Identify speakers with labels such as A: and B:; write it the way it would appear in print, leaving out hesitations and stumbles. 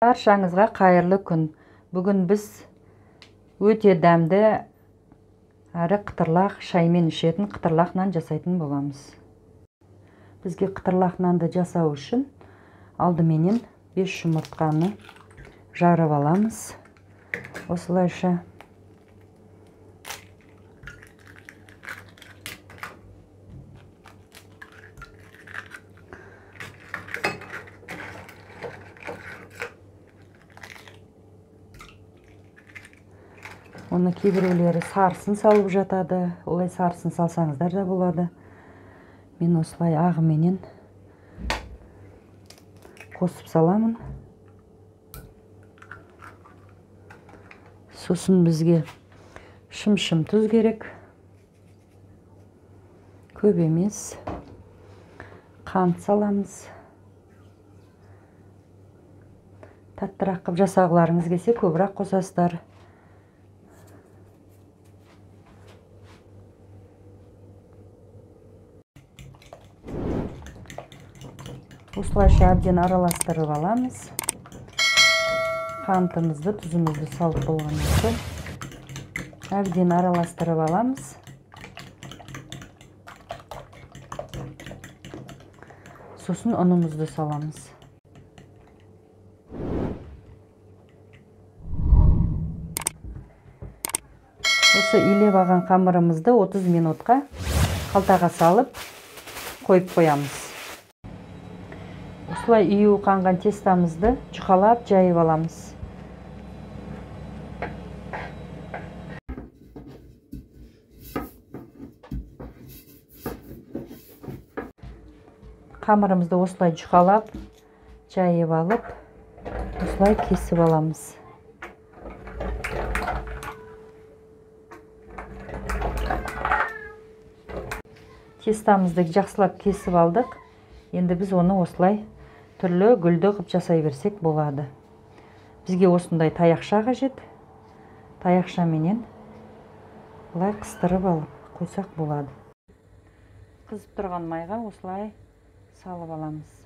A: Баршаңызға қайырлы күн. Бүгін біз өте дәмді әрі қытырлақ шаймен ішетін қытырлақ нан жасайтын боламыз. Бізге қытырлақ нанды жасау үшін алдыменен 5 жұмыртқаны жарып аламыз. Осылайша. Оны кейбіреулері сарысын салып жатады. Олай сарысын салсаңыздар да болады. Мен осылай ағыменен қосып саламын. Сосын бізге шым-шым тұз керек. Көп емес. Қант саламыз. Таттырақ қып жасағыларыңыз келсе, көбірек қосасыздар. Осылайша әбден араластырып аламыз. Қантымызды, тұзымызды салып болғаннан соң әбден араластырып аламыз. Сосын ұнымызды саламыз. Осы илеп алған қамырымызды 30 минутқа қалтаға салып қойып қоямыз. Осылай ию қанған тестамызды жұқалап жайып аламыз. Қамырымызды осылай жұқалап жайып алып, осылай кесіп аламыз. Тестамызды жақсылап кесіп алдық. Енді біз оны осылай түрлі гүлді қып жасай берсек болады. Бізге осындай таяқша қажет. Таяқшаменен былай қыстырып алып қойсақ болады. Қызып тұрған майға осылай салып аламыз.